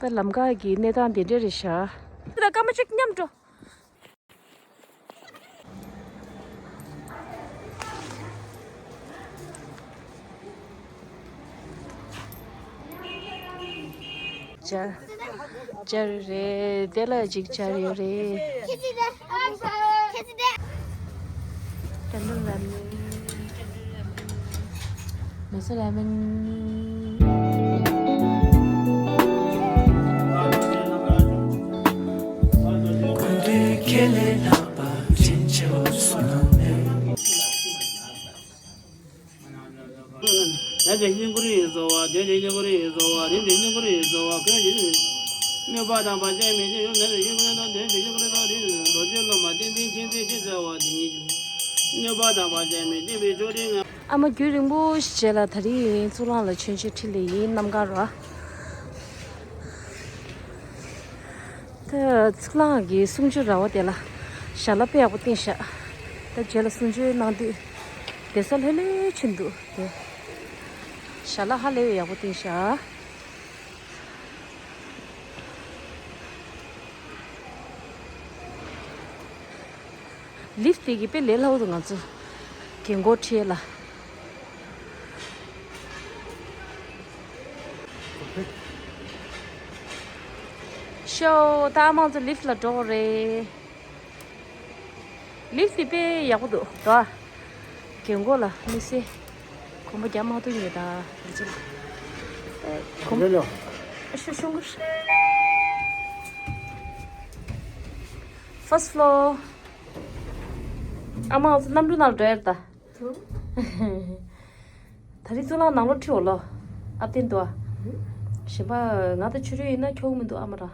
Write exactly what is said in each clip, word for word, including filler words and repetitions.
ད་ལམ་ཁ་གི་གནས་སྟངས་དེ་འདྲ་རེད་ཤག་ད་སྐར་མ་གཅིག་མཉམ་འགྲོ། ཅར། ཅར་རེད། དེ་ལ་ཅིག་ཅར་ཡོད་རེད། ཏན་ཏན་ར་མེན། མེ་སོ་ར་མེན། ནད་ཀྱི་སྙིང་ཁུར་ཡིན་གསོ་བ། དོན་གྱི་སྙིང་ཁུར་ཡིན་གསོ་བ། རིམ་གྱི་སྙིང་ཁུར་ཡིན་གསོ་བ། ཀུན་གྱི་སྙིང་ཁུར་ཡིན་གསོ་བ། ནད་པ་དང་བར་ཆད་མི་བྱེད་ཡུལ། ནད་ཀྱི་སྙིང་ཁུར་དང་དོན་གྱི་སྙིང་ཁུར་དང་རིམ་རྡོ་རྗེ་སློབ་མ་བསྟན་འཛིན་མཁྱེན་བརྩེ་ཆེ་ཟེར་བ་དེ་ཉིད་ཀྱིས། ནད་པ་དང་བར་ཆད་མི་བྱེད་པའི་མཆོག་སྤྲིན་ལྔ། ཨ་མ་རྒྱུན་རིང་པོ་ཞིག་རྗེས་ལ་དེ་རིང་གཙུག་ལག་ལ་མཆོད་མཇལ་འཕྲིན་ལས་ཡིན། གནམ་གང་ར། ད་གཙུག་ལག་གི་གསུང་ཆོས་ར་བ་དེ་ལ་ཞལ་ལག་དཔེ་ཡག་པོ་བསྟན་ཤག་ད་རྗེས་ལ་གསུང་ཆོས་གནང་དུས་བསྡད་ས་ལྷོད་ལྷོད་ཕྱིན་འདུག་དེ་ཞལ་ལག་ཧ་ལས་པའི་ཡག་པོ་བསྟན་ཤག་ལིཕ་དེ་གི་དཔེ་ལས་སླ་བོ་འདུག་ང་ཚོ་རྒན་གོག་ཁྲིད་ལ། ཤོ། ད་ཨ་མ་ཚོ་ལིཕ་ལ་འགྲོ་དགོས་རེད། ལིཕ་དེ་དཔེ་ཡག་པོ་འདུག་དོ། རྒན་གོག་ལ་དམིགས་བསལ་གོམ་པ་རྒྱག་མ་ཐུབ་ཡོད་ད། དེ་ཚོ་ཨེ། གོམ། རེད་ལོ། ཤོ་ཤོ་གུར། First floor། ཨ་མ་གནམ་གྲུ་ནང་འགྲོ་ཡ་རེད་ད། ད་རིང་གཙུག་ལག་ནང་ལོགས་ཁྲིད་འོ་ལོ། ཨ་བསྟན་དོ། གཞན་པ་ང་དང་ཆུ་རུད་ཡིན་ན་ཁྱོག་མི་འདུག་ཨ་མ་ར།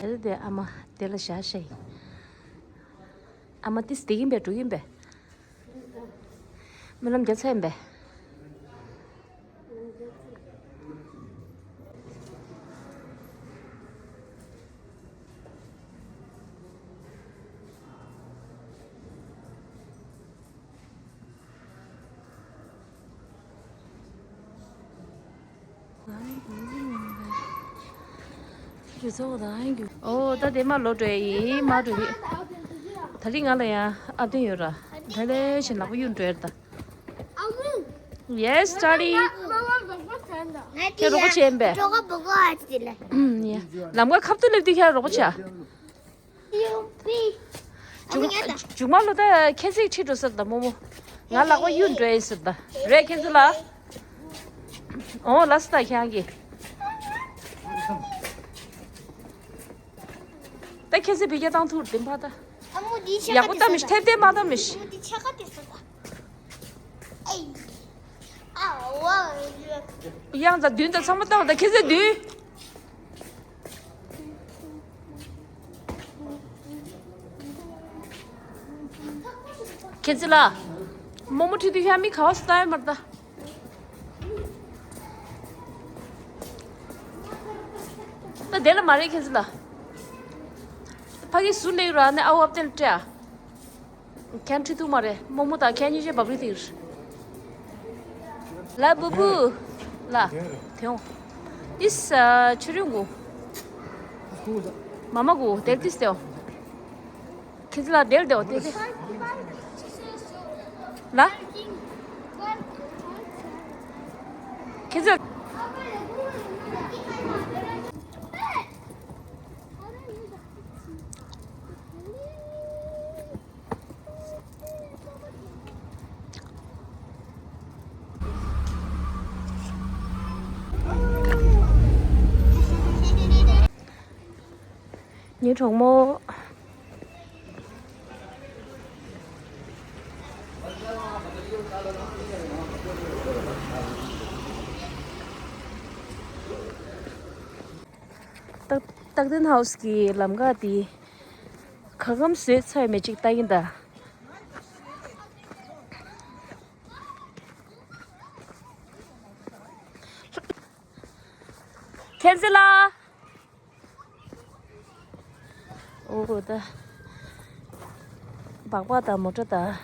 དེ་ལ་དེ་ཨ་མ་དེ་ལ་བཞག་ཤེས། ཨ་མ་ཏིས་དེ་ཡིན་པས་འགྲོ་གིན་པས། སྨོན་ལམ་རྒྱབ་ཚར་ཡིན་པས། ཨོ་ད་དེ་མ་ལོ་འགྲོ་ཡིན་མ་འགྲོ་གི། ད་རིང་ང་ལ་ཡང་ཨ་བསྟན་ཡོད་ར། ད་ལས་ཞིག་ལག་པ་གཡུག་འགྲོ་ཡ་ར་ད། Yes, Charlie. ཁྱེད་རོགས་པ་བྱེད་ཡིན་པས། ཨུམ། ཡ། ལམ་ཁ་ཁ་ཐུག་སླེབས་དུས་ཁྱེད་རོགས་པ་བྱེད། མཇུག་མཇུག་མ་ལོ་ད་ཁྱེད་ཚིག་ཁྲིད་འགྲོ་ཟེར་ད་རྨོ་མོ། ང་ལག་པ་གཡུག་འགྲོ་ཡིན་ཟེར་ད། རེད་ཁྱེད་ཚོ་ལ། ཨོ་ལགས་སོ་ད་ཁྱེད་རང་གིས། ད་ཁྱེད་ཚོས་བི་ཀ་བཏང་ཐུབ་དེ་འཕར་ད། ཨ་མོ་འདི་ཆ་ཡག་པོ་ད་མི་ཤེས་ཐེབས་ཐེབས་མ་ད་མི་ཤེས། ཨ་མོ་འདི་ཆ་ག་དེ་ཟེར་ད། ཨེ། ཨ་ཝ། གཡང་ཚ་བདུན་དང་ཚང་མ་བཏང་ད་ཁྱེད་ཚོས་བདུན། ཁྱེད་ཚོ་ལ། རྨོ་མོ་ཁྲིད་དུས་ཤ་མི་ག་བ་སུ་ལྟ་ཡ་མར་ལྟ། ད་དེ་ལ་མ་རེད་ཁྱེད་ཚོ་ལ། ཕ་གི་སུ་ལེགས་ར་ནས་ཨ་བབ་ཏན་སྤྲད་ཨ། ཁྱེད་ཁྲིད་ཐུབ་མ་རེད། རྨོ་མོ་དང་ཁྱེད་གཉིས་ཆེ་བབ་རི་ཐིག་ལ་བུ་བུ། ལ། དེ་འོང་། ཏིས་ཆུ་རུང་གུ། མ་མ་གུ་དེར་ཏིས་དེ་འོང་། ཁྱེད་ཚོ་ལ་དེར་དེ་འོང་དེ་དེ། ལ། ཁྱེད་ཚོ། ངའི་གྲོགས་མོ། སྟག་ལྡན་ཧའུ་སི་གི་ལམ་ཁ་དེ་ག་གམ་བཟོས་ཚར་མེད་ཅིག་ལྟ་གིན་གདའ། ཁྱེད་ཚོ་ལ། ཨོ་ད། སྦག་སྦག་དང་མོ་ཊ་དང་།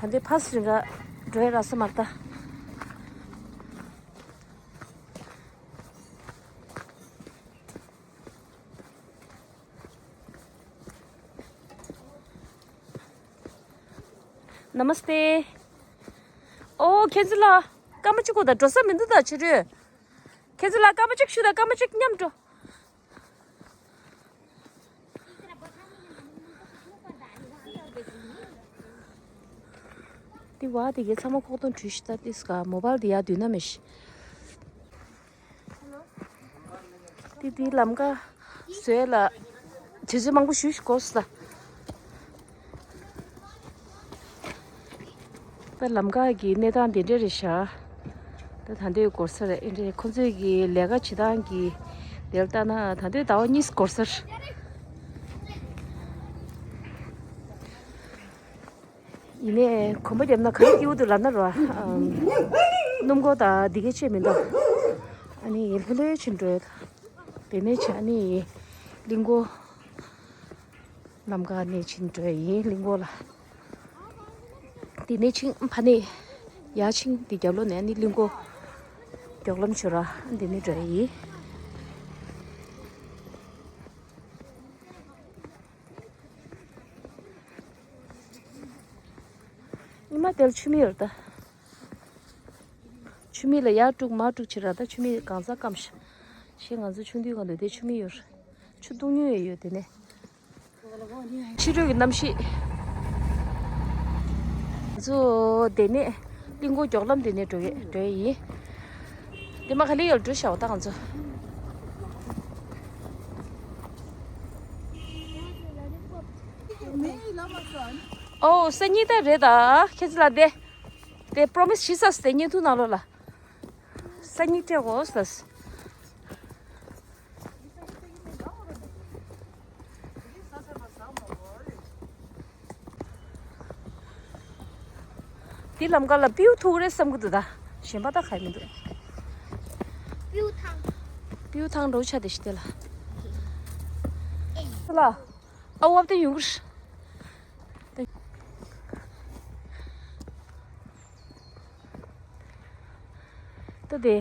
ད་འདི་ཕ་སི་རིང་ག་འགྲོ་ཡ་རག་ས་མ་རེད་ད། ནམ་སྟེ། ཨོ་ཁྱེད་ཚོ་ལ། སྐར་མ་གཅིག་གོ་ད་འགྲོ་ས་མི་འདུག་ད་ཕྱི་རོལ། ཁྱེད་ཚོ་ལ་སྐར་མ་གཅིག་ཞུ་ད། སྐར་མ་གཅིག་མཉམ་འགྲོ། འདི་བ་དེ་གའི་ཚང་མ་ཁོག་སྟོང་བྲུས་ཤི་ད། ཏིས་ག་མོ་བལ་དེ་ཡ་དུས་ན་མེ་ཤི། འདི་འདི་ལམ་ཀ་བཟོས་ལ་དུས་ཚོད་མང་པོ་ཞུ་ཤི་གོ་སི་ད། ད་ལམ་ཀ་གི་གནས་སྟངས་དེ་འདྲ་རེད་ཤག་ད་ད་འདོད་སྐོར་ས་རེད། ཨེ་འདྲས་ཁོ་ཚོས་ཀྱི་ལས་ཀ་བྱེད་སྟངས་ཀྱི་དེར་ལྟ་ན་ད་འདོད་ཟླ་བ་གཉིས་སྐོར་ས་རེད། ཡིན་ནའི་གོམ་པ་བརྒྱབ་ན་ག་རེ་སྐྱིད་པོ་འདུག་ལབ་ན་རོ། ཨམ། སྣུམ་འཁོར་དང་འདི་གའི་ཆེད་མི་འདུག་ཨ་ནི་ལྷོད་ལྷོད་ཕྱིན་འགྲོ་ཡོད། དེ་ནས་ཆ་ནི་གླིང་སྐོར་ལམ་ཁ་ནས་ཕྱིན་འགྲོ་ཡིན། གླིང་སྐོར་ལ། དེ་ནས་ཕྱིན་ཕ་ནས་ཡར་ཕྱིན་དེ་རྒྱབ་ལོགས་ནས་ཨ་ནི་གླིང་སྐོར་མགྱོགས་ལམ་ཆུ་ར་འདི་ནས་འགྲོ་ཡིན། ཉི་མ་དེར་ཆུ་མིག་ཡོད་ད། ཆུ་མིག་ལ་ཡར་དཀྲུག་མར་དཀྲུག་བྱེད་ར་ད། ཆུ་མིག་གང་ཚ་སྐམ་ཤ། ཞེས་ང་ཚོ་ཆུང་དུས་གང་དུས་དེ་ཆུ་མིག་ཡོད་ར། ཆུ་བཏུང་ཉོས་ཡོད་དེ་ནས། ཕྱི་རོལ་གྱི་གནམ་གཤིས། ང་ཚོ་དེ་ནས་གླིང་སྐོར་མགྱོགས་ལམ་དེ་ནས་འགྲོ་གི་འགྲོ་ཡི་ཡིན། དེ་མ་ག་ལེ་ཡོད་འགྲོ་ཤག་ད་ང་ཚོ། ཨོ་སང་ཉིན་ད་རེད་ད། ཁྱེད་ཚོ་ལ་དེ་དེ་པྲོ་མིས་བྱས་ས་དེ་བརྙན་ཐུང་ནང་ལོགས་ལ། སང་ཉིན་སྤྲད་དགོས་ཟེར། འདི་ལམ་ཁ་ལ་པིའུ་ཐུག་རེད་བསམ་གི་འདུག་ད། གཞན་པ་ད་ག་ཡི་མི་འདུག་པིའུ་ཐང་། པིའུ་ཐང་འགྲོ་ཆ་དེ་ཤི་དེ་ལ། ལ། ཨ་བབ་དེ་ཡོང་གི་རེད། ད་དེ་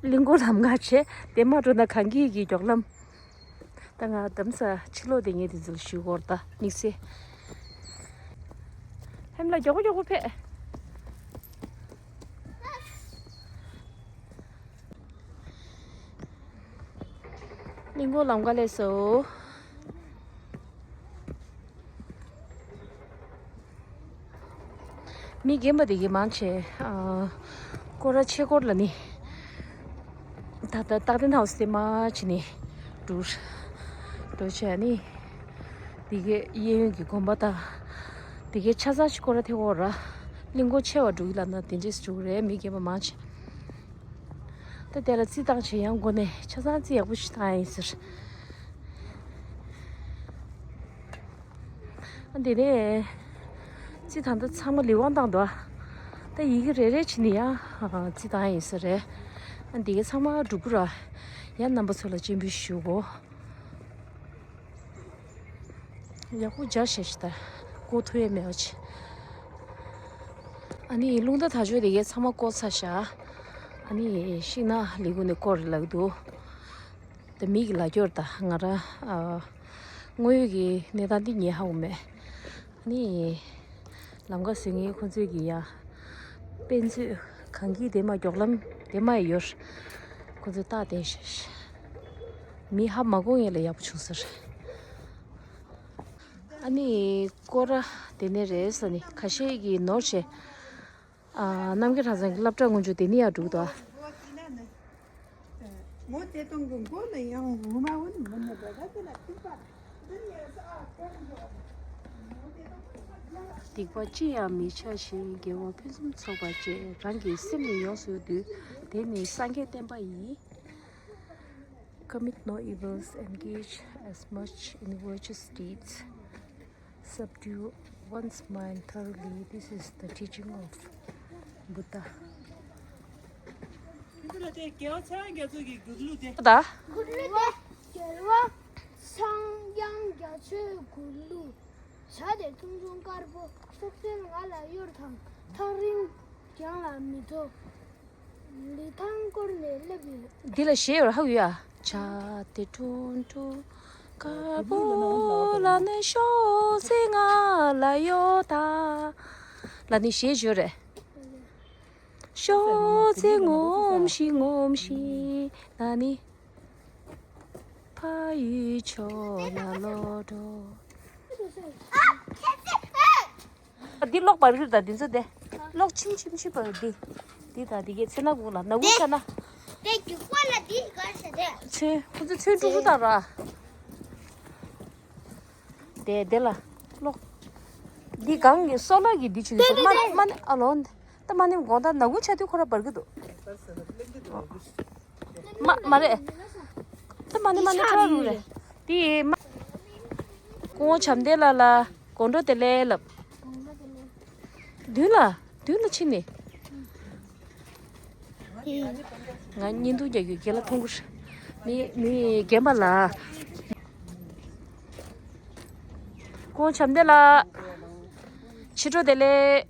གླིང་སྐོར་ལམ་ཁ་བྱས་དེ་མ་འགྲོ་ན་གངས་སྐྱིད་ཀྱི་མགྱོགས་ལམ། ད་ང་དམ་ས་ཕྱི་ལོགས་དེ་ངས་དེ་ཚོ་ལ་ཞུ་གོ་ར་ད་དམིགས་བསལ། ཧེམ་ལ་མགྱོགས་པོ་མགྱོགས་པོ་ཕེབས། གླིང་སྐོར་ལམ་ཁ་ལས་སོ། མི་རྒན་པ་དེ་གའི་མང་ཆེ། ཨ། སྐོར་ར་ཆས་སྐོར་ལ་ནི། ད་ལྟ་སྟག་ལྡན་ཧའུ་སི་དེ་མ་ཕྱིན་ནས་འགྲོ་འགྲོ་བྱས་ནི། དེ་གའི་གཡས་གཡོན་གྱི་དགོན་པ་དང་། དེ་གའི་ཆ་ཚང་ཞིག་སྐོར་ར་ཐེག་འོག་ར། གླིང་སྐོར་ཆེ་བ་འགྲོ་གི་ལབ་ན་དེ་འདྲས་འགྲོ་གི་རེད། མི་རྒན་པ་མང་ཆེ། ད་དེ་ལ་རྩིས་བཏང་བྱས་ཡང་སྒོ་ནས་ཆ་ཚང་རྩིས་ཡག་པོ་ཞིག་བཏང་ཡིན་ཟེར། ཨ་འདི་ནས་རྩིས་ད་ལྟ་ཚང་མ་ལི་ཝང་བཏང་འདུག་ད་ཡི་གེ་རེ་རེ་བྱས་ནས་ཡང་རྩིས་བཏང་ཡིན་ཟེར་རེད། ཨ་འདི་གའི་ཚང་མ་འགྲུབ་པོ་ར། ཡང་རྣམ་པ་ཚོ་ལ་སྤྱན་འབུལ་ཞུ་གོ། ཡག་པོ་སྦྱར་བཞག་ཤག་ད། བཀོག་ཐུབ་ཡས་མེད་པ་བྱས། ཨ་ནི་རླུང་རྟ་དར་ལྕོག་དེ་གའི་ཚང་མ་བཀོག་ཚར་ཤག་ཨ་ནི་ཤིང་ནགས་ལས་ཁུངས་ནས་བཀོག་རེད་ལབ་འདུག་ད་མི་གི་ལ་སྐྱོར་ད་ང་རང་ཨ། དངོས་ཡོད་ཀྱི་གནས་སྟངས་འདི་ངས་ཧ་གོ་མེད། ཨ་ནི། ལམ་ཁ་ཟིན་ངེས་ཁོ་ཚོས་ཀྱི་ཡ། དཔེ་མཛོད་གངས་སྐྱིད་དེ་མ་མགྱོགས་ལམ་དེ་མ་ཡོད། ཁོ་ཚོས་རྟགས་བསྟན་ཤག་མི་ཧ་མ་གོ་ངེས་ལ་ཡག་པོ་བྱུང་ཟེར། ཨ་ནི་སྐོར་ར་དེ་ནས་རེད་ས་ནི་ཁ་ཤས་ཀྱིས་ནོར་བྱས། ཨ། རྣམ་རྒྱལ་གྲྭ་ཚང་གི་སློབ་གྲྭ་སྔོན་འཇུག་དེ་ནི་ཡར་འགྲོ་གི་འདུག་སྡིག་པ་ཅི་ཡང་མི་བྱ་ཞིང་། དགེ་བ་ཕུན་སུམ་ཚོགས་པར་སྤྱད། རང་གི་སེམས་ནི་ཡོངས་སུ་འདུལ། དེ་ནི་སངས་རྒྱས་བསྟན་པ་ཡིན། Commit no evils, engage as much in virtuous deeds, subdue one's mind thoroughly. This is the teaching of Buddha. ད། རྒྱལ་བ་སངས་རྒྱས་རྒྱ་མཚོའི་མགུར་གླུ། བྱ་དེ་ཐུང་ཐུང་དཀར་པོ། ཐུགས་བརྩེ་ང་ལ་གཡོར་དང་། ཐག་རིང་རྒྱང་ལ་མི་ཐོགས། ལི་ཐང་བསྐོར་ནས་སླེབས་ཡོད། འདི་ལ་གཞས་ཡོད་ར་ཧ་གོ་ཡ། བྱ་དེ་ཁྲུང་ཁྲུང་དཀར་པོ་ལ་ནི་ཤོག་ཚེ་ང་ལ་གཡོར་དང་། ལ་ནི་གཞས་ཡོད་རེད། ཤོག་ཚེ་ངོམས་ཤིག་ངོམས་ཤིག་ལ་ནི། ཕ་ཡུལ་ཕྱོགས་ལ་ལོག་འགྲོ། འདི་གློག་འབར་གི་རེད་ད། འདི་ཚོ་དེ་གློག་ཆིམ་ཆིམ་ཆིམ་འབར་གི་འདི། འདི་ད་འདི་གའི་ཚེ་ན་གུང་ལ་ན་གུང་ཆ་ན། དེ་རྒྱུག་པ་ལ་འདི་ག་ཟེར་དེ། ཚོན་ཁོ་ཚོ་ཚོན་དཀྲུག་དཀྲུག་དང་ར། དེ་དེ་ལ་གློག་འདི་གང་གི་སོ་ལ་གི་འདི་ཆུ་གི་སོ་མ་མ་ནི་ཨ་ལོ། ད་མ་ནི་དགོང་དག་ན་གུང་ཆ་དུས་ཁོ་ར་འབར་གི་འདུག་མ་མ་རེད། ད་མ་ནི་མ་ནི་ཁྲ་རུ་རེད། དེ་མ། ཀོང་བྱམས་ལྡན་ལགས་ལ་དགོང་དྲོ་བདེ་ལེགས་ལབ། མདུན་ལ་མདུན་ལ་ཕྱིན་ནས། ང་བརྙན་ཐུང་རྒྱག་རྒྱུ་རྒན་ལགས་མཐོང་གི་རེད། མི་མི་རྒན་པ་ལ། ཀོང་བྱམས་ལྡན་ལགས། ཕྱི་དྲོ་བདེ་ལེགས།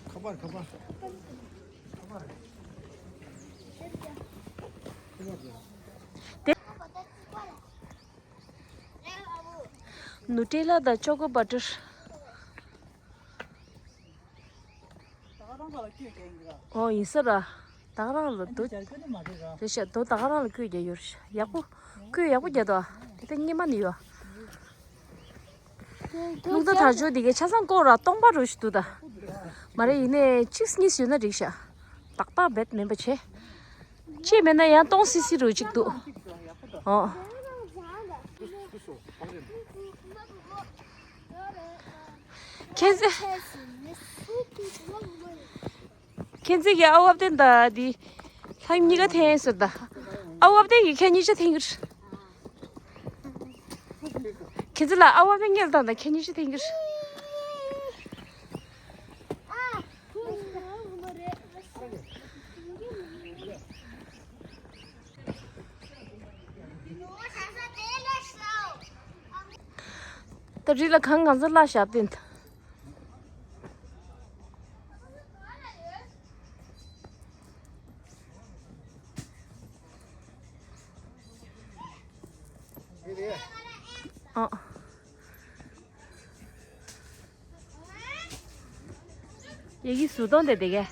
ཁ་པར་ཁ་པར། ནུ་ཏྲེ་ལ་དང་ཅོ་ཀོ་བ་ཊར། ཨོ་ཡིན་ས་ར། ད་ག་རང་ལ་འདུག་རེད་ཤག་དོ་ད་ག་རང་ལ་བཀོད་རྒྱག་ཡོད་རེད་ཤག་ཡག་པོ། བཀོད་ཡག་པོ་རྒྱག་འདུག་དེ་ལྟ་སྙེ་མ་ནི་ཡོད། རླུང་རྟ་དར་ལྕོག་འདི་གའི་ཆ་ཚང་བཀོག་ར་སྟོང་པ་རུ་ཞིག་འདུག་ད། མ་རེད་ཡིན་ནའི་གཅིག་གཉིས་ཡོད་ན་འགྲིག་ཤག་ཏག་ཏག་རྦད་མིན་པ་བྱས། ཅེས་མེད་ན་ཡང་སྟོང་སི་སི་རུ་གཅིག་འདུག་ཨོ། ཁྱེད་ཚོས། ཁྱེད་ཚོས་ཀྱི་ཨ་བབ་དེ་འདའ་དེ། ལྷ་མི་གཉིས་ཀ་འཐེན་ཟེར་ད། ཨ་བབ་དེ་ཡི་ཁྱེད་གཉིས་ཆ་འཐེན་གི་རེད། ཁྱེད་ཚོ་ལ་ཨ་བབ་དེ་ངེད་དང་ད་ཁྱེད་གཉིས་ཆ་འཐེན་གི་རེད། ད་རི་ལ་གང་གང་ཚོ་ལ་ཞབས་བརྟན། ཨ། ཡ་གི་བཟོ་སྟངས་དེ་དེ་གས།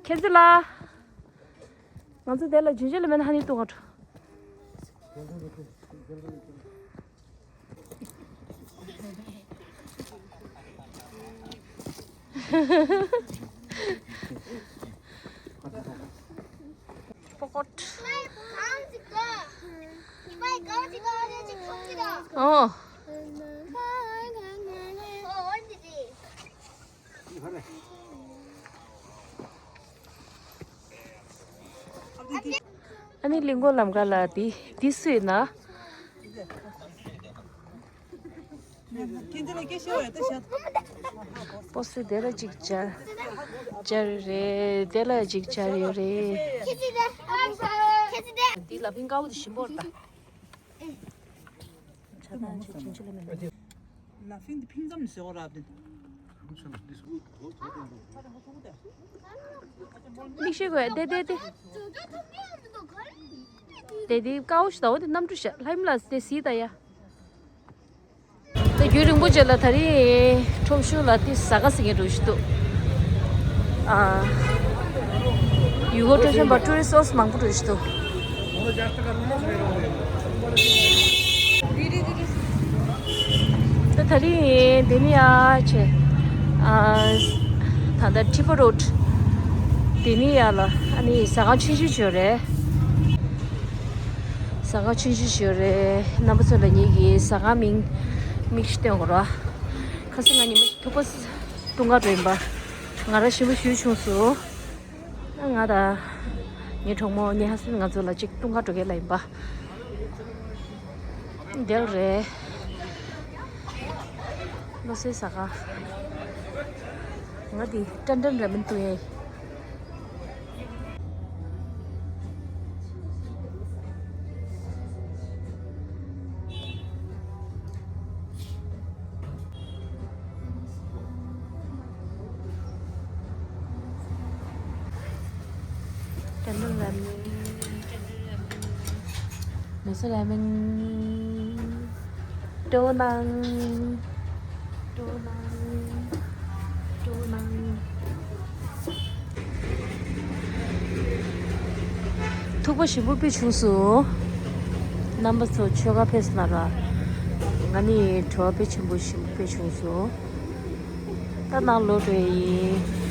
ཁྱེད་ཚོ་ལ། ང་ཚོ་དེ་ལ་ཇི་ཇི་ལ་མེད་ན་ཧ་ནི་ཏུ་ག་འགྲོ། པོ་ཀོཊ། ཨོ། ཨ་ནི་གླིང་སྐོར་ལམ་ཁ་ལ་འདི་འདི་སུ་ཡིན་ན། སྤོ་སི་དེ་ལ་ཅིག་སྦྱར་སྦྱར་རེད། དེ་ལ་ཅིག་སྦྱར་ཡོད་རེད། འདི་ལ་ཕིང་ཀའུ་དེ་ཞིམ་པོ་རེད་ད། ལ་ཕིང་དེ་ཕིང་ཙམ་ཟེར་བ་རབ་དེ། མིག་ཤེས་དགོས་དེ་དེ་དེ། དེ་དེ་ཀའུ་ཞིག་ད་འོ་དེ་གནམ་གྲུ་ཞིག་ལྷ་ཡུམ་ལ་དེ་སྲིད་ད་ཡ། ད་རྒྱུན་རིང་པོ་རྗེས་ལ་ད་རིང་ཁྲོམ་གཞུང་ལ་དེ་ཟ་ཁང་ཟིན་གྱི་འགྲོ་བཞིན་འདུག་ཨ། ཡུལ་སྐོར་སྤྲོ་འཆམ་པ་ཊུ་རི་སི་ཊི་མང་པོ་འགྲོ་བཞིན་འདུག་ད་ད་རིང་འདི་ནས་ཡར་བྱས། ཨ། ད་ལྟ་ཊི་པ་རོཌ། འདི་ནས་ཡར་ལ་ཨ་ནི་ཟ་ཁང་ཆུང་ཆུང་ཅིག་ཡོད་རེད། ཟ་ཁང་ཆུང་ཆུང་ཞིག་ཡོད་རེད། རྣམ་པ་ཚོ་ལ་ངེད་ཀྱི་ཟ་ཁང་མིང་ མིག་ཤི་སྟོན་དགོས་ར། ཁ་སང་ང་ཉི་མ་ཐུག་པ་བཏུང་ག་འགྲོ་ཡིན་པ། ང་ར་ཞིམ་པོ་ཞུ་བྱུང་སོང་། ང་དང་ངའི་གྲོགས་མོ་ངའི་ཧ་སན་ང་ཚོ་ལ་གཅིག་བཏུང་ག་འགྲོ་གི་ལ་ཡིན་པ། དེར་རེད། བློ་གསལ་ས་ག་ང་འདི་ཀྲན་ཀྲན་ར་མེན་བཏུང་ཡས། ཀྲན་ཀྲན་ར་མེན། མེ་སོ་ར་མེན། ཀྲོ་ནང་། ཀྲོ་ནང་། ཀྲོ་ནང་། ཐུག་པ་ཞིམ་པོ་དཔེ་བྱུང་སོང་། རྣམ་པ་ཚོ་ཆོས་ཁ་ཕེབས་ན་ར། ང་ནི་བྲོ་བ་དཔེ་ཆེན་པོ་ཞིམ་པོ་དཔེ་བྱུང་སོང་། ད་ནང་ལོག་འགྲོ་ཡི་ཡིན།